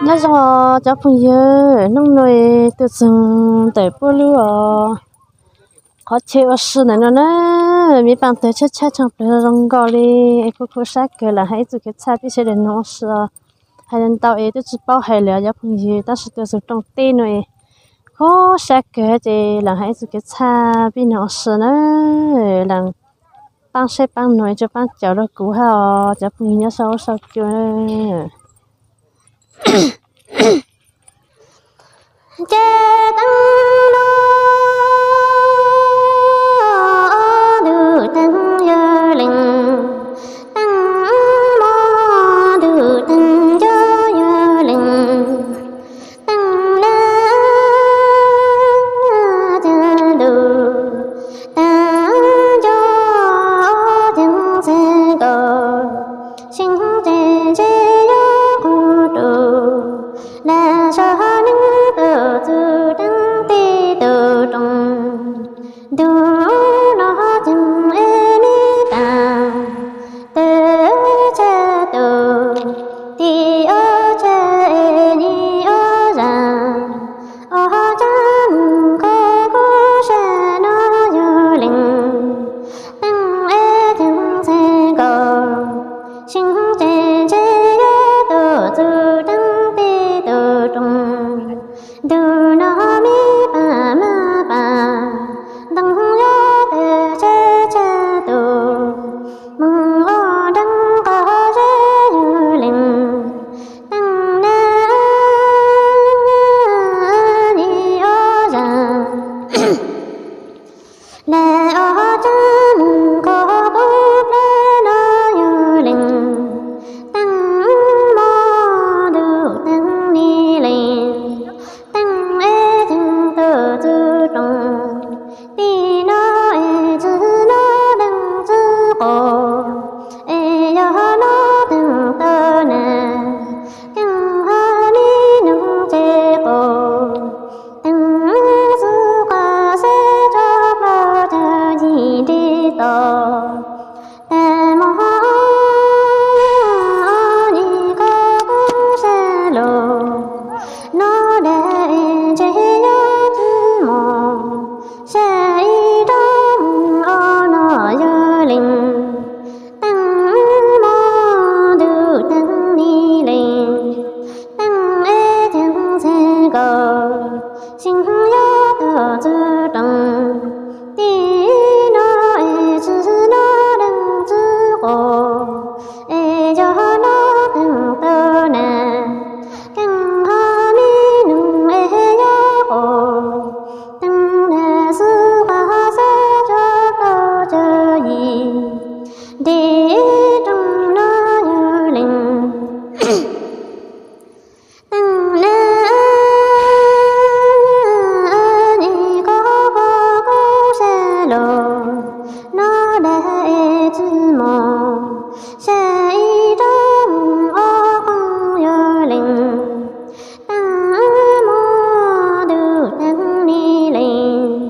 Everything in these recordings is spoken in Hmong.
Nyob zoo cov phooj ywg, hnub no tuaj txog ntawm puab lub qhov chaw ua si ntawm no na, me paab tawg tshab tshab tshaaj plawg zoo nkauj li, es kuj khuv sab kawg, lam hais ib txuj kev txhaj peb sawv daws noog ua si. Hais ntau es twb tsi paub hais lawm cov phooj ywg, tab sis tuaj txug rooj teb no es khuv sab kawg ces lam hais ib txuj kev txhaj peb noog ua si na. Lam paab saib paab noog es tsuas paab caum rau kuv hab os cov phooj ywg nyob saum huab saum cua. Ces teeb no ntuj teeb yog leeg, teeb mo ntuj teeb nco yog leeg, teeb na ces ntuj teeb nco ces txhais nkaus, sib tes ntshe yuav qug rua, lam so neeb tau txug teeb tij tug rooj. Ntuj no ces es me paab tawg tshaj tug, tij ob tshaj es nyij ob zag, ob tshaj mus kho kuv sab no yog leeg, teeb es teeb txhais nkaus, sib tes ntshe yuav tau txug teeb tij tug rooj. Ntuj no me paab maj paab, ntoo yuav tawg tshab tshaj tug, moog ua nreeg qhov zeb yog leeg, teeb na nyij ob zag, lam ob tshaj mus kho kuv plab no yog leeg, teeb mo ntuj teeb ni leeg, teeb es teeb tau txug rooj. Tij no es tsi noj deeg tsi quas, es yog noj deeg tau na, keeb ho me noog tsi quas, teeb xwb qas xeb tso plaub caug yim nrig to. Tag mo nyij kho kuv sab lug, noj dlaag es ntshe yuav tsi mos, sab ib rab mus ua no yog leeg, teeb mo ntuj teeb ni leeg, teeb es teeb txhais nkaus, sib yuav tau txug rooj. Tij no es tsi noj deeg tsi quas, es yog noj deeg tau na, keeb ho me noog es yuav quas, teeb dlaag xwb qas xeb tso plaub caug yim nrig rooj no yog leeg, teeb na nyij kho kuv sab lug, noj dlaag es tsi mos, sab ib rab mus ua qoob yog leeg, teeb mo ntuj teeb ni leeg,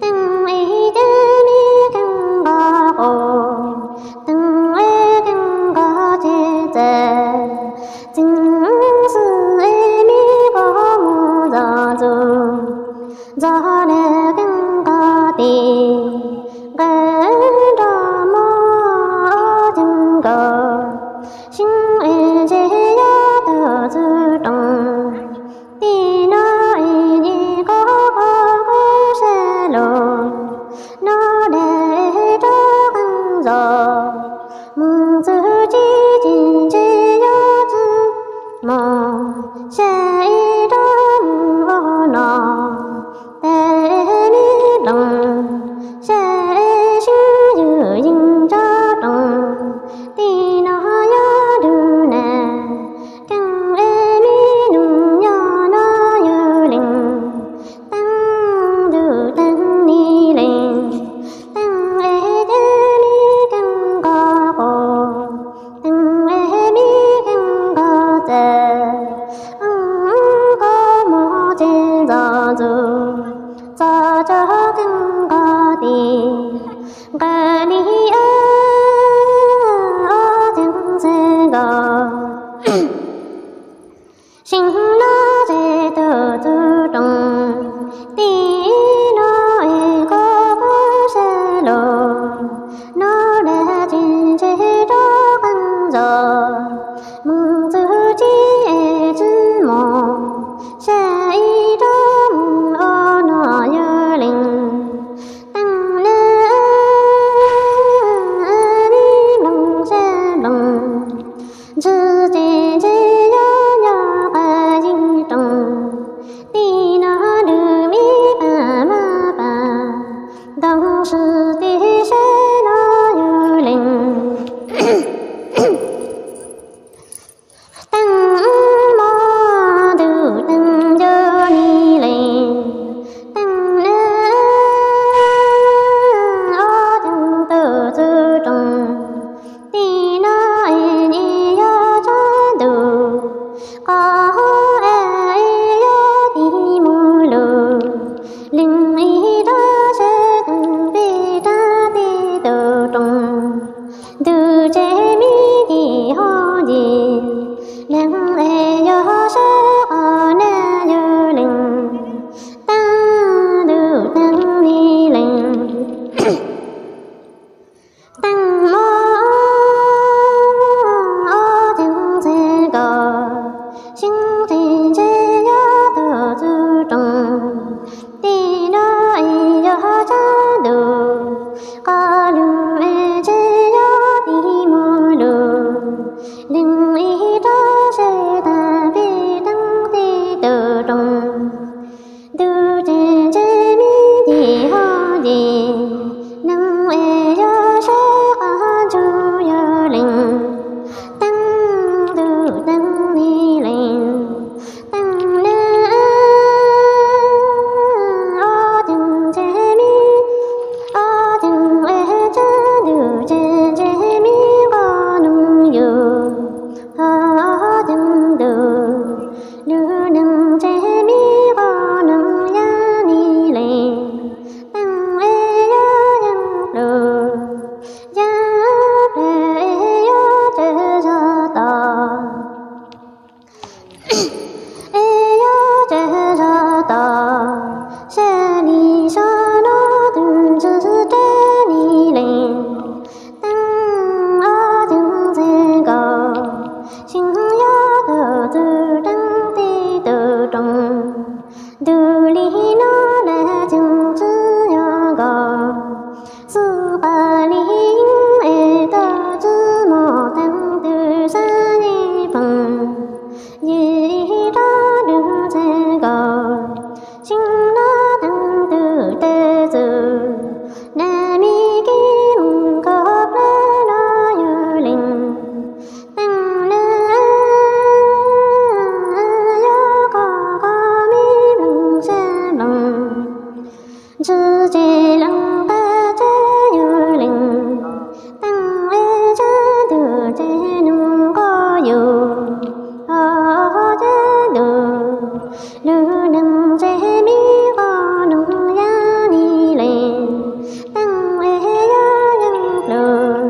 teeb es cov me keeb nkaus quas, teeb es keeb nkaus txhais txag, txheeb xwb es me kua muag ntxov ntxug, ntxov dlaag keeb nkaus tes, nqe nrog mog keeb nkaus, sib es ntshe yuav tau txug rooj. Tij no es nyij kho kuv sab lug, noj dlaag es rov qeej zog, mus txug tsi tsi ntshe yuav tsi mos, sab ib rab mus ua no, tag es me loog, sab es sib yug yeej tso rooj. Tij no yog dug na, keeb es me noog yog no yog leeg, teeb ntuj teeb ni leeg, teeb es cov me keeb nkaus quas, teeb es me keeb nkaus txhais, Seev no ces tug txug rooj, tim no es koj kub sab lug, no dag tsis ntseg rov qeej zos, moog txug tsi es tsi moog, sab ib rov moog ob no yog leej teeb na, mib nploog sab nploog, ntsis ces ntshe yuav nyob qab yeeb rooj, tim no lug mib pam mab pam, ntoog sw tim sab no yog leej teeb mog, ntug teeb yog ni leej teeb na, ob teeb tug txug rooj, tim no es nyias yog tsab ntug, qhov hov es yog tim muag lug, leej ib rov sab teeb peb rab tim tug rooj, ntug ces mib tim hov ncig, leej es yog sab qhov na yog leej teeb, ntug teeb ni leej teeb mog, ob teeb ntxhee nkaus, seev tseem ntshe yuav tug txug rooj, tim no es yog tsab ntug, qhov lug es ntshe yog tim muag lug, leej ib rov sab tag peb rab tim tug rooj, ntug ces ntshe mib tim hov ncig, leej es yog sab qhov ntsug yog leej teeb, ntug teeb ni leej teeb na, ob teeb ntshe mib, ob teeb es tsab ntug ces ntshe mib nqos noog yug, ob teeb ntug lug neeg ces mib nqos noog yab ni leej teeb es yog yeeb plug, yab plawg es yog tsawg zog tos, es yog tsawg zog tos, sab li so no tug ntsis rab ni leej teeb, ob teeb ntxhee nkaus, seev yog tug txug rab tim tug rooj, ntug li no lawv tseem tsi yog nkaus, xwb qhov li yeeb es tau tsi moog teeb tug sab yeej phoom, yim rov lug ntxhee nkaus, seev no teeb tug tawg txug, na mib kib moog koj plab no yog leej teeb na, yog koj koj mib nploog sab nploog, ntsis ces leej qab tsab yog leej teeb es tsab ntug ces noog nqos yug, ho tsab ntug lug neeg ces mib nqos noog yab ni leej teeb es yog yeeb plug,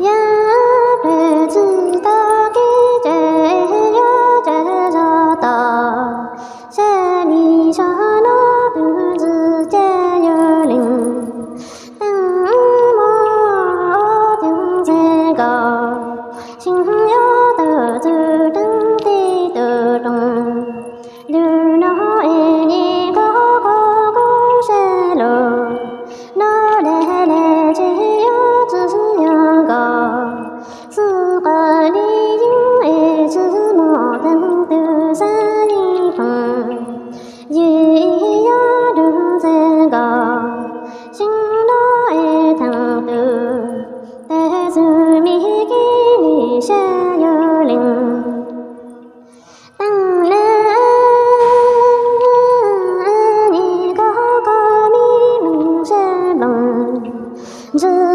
yab plawg tsi tau kev tsawg es yog tsawg zog tos, sab li so no tug ntsis ces yog leej teeb mog, ob teeb ntxhee nkaus, seev yog tug txug rab tim tug rooj, lug no es nyias koj koj kub sab lug, no dag lawm ces yuav tsi yog nkaus, xwb qhov li yeeb es tsi moog teeb tug sab yeej phoom, yim yog lug ntxhee nkaus, seev no es theem tug tawg txug mib kib li sab yog leej teeb na, nyias koj koj mib nploog sab nploog, ntsis